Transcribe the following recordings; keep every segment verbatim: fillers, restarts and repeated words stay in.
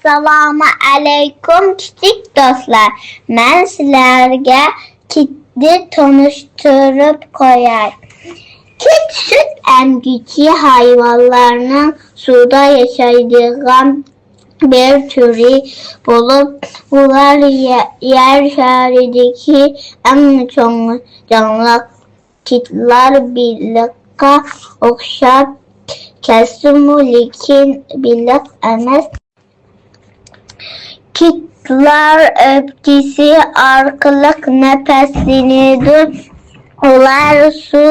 ئەسسالامۇ ئەلەيكۇم، كىچىك دوستلار. مەن سىلەرگە كىتنى تونۇشتۇرۇپ قوياي. كىت سۈت ئەمگۈچى ھايۋانلارنىڭ سۇدا ياشايدىغان بىر تۈرى بولۇپ، ئۇلار يە-، يەر شارىدىكى ئەڭ چوڭ جانلىق. كىتلار بېلىققا ئوخشاپ كەتسىمۇ، لېكىن بېلىق ئەمەس. كىتلار ئۆپكىسى ئارقىلىق نەپەسلىنىدۇ. ئۇلار سۇ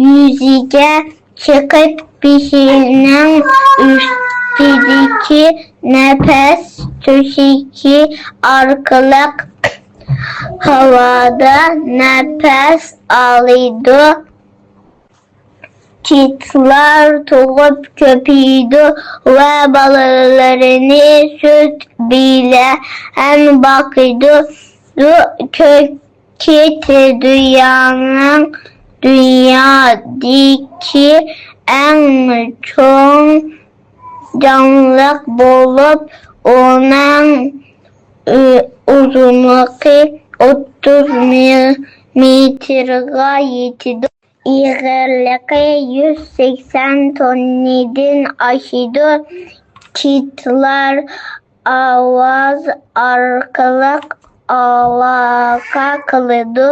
يۈزىگە چىقىپ، بېشىنىڭ ئۈستىدىكى نەپەس تۆشۈكى ئارقىلىق ھاۋادا نەپەس ئالىدۇ. كىتلار تۇغۇپ كۆپىيىدۇ ۋە بالىلىرىنى سۈت بىلەن باقىدۇ. كۆك كىت دۇنيانىڭ، دۇنيادىكى ئەڭ چوڭ جانلىق بولۇپ، ئۇنىڭ ئۇ-، ئۇزۇنلۇقى ئوتتۇز مېتىرغا يېتىدۇ. ئېغىرلىقى يۈز سەكسەن توننىدىن ئاشىدۇ. كىتلار ئاۋاز ئارقىلىق ئالاقە قىلىدۇ.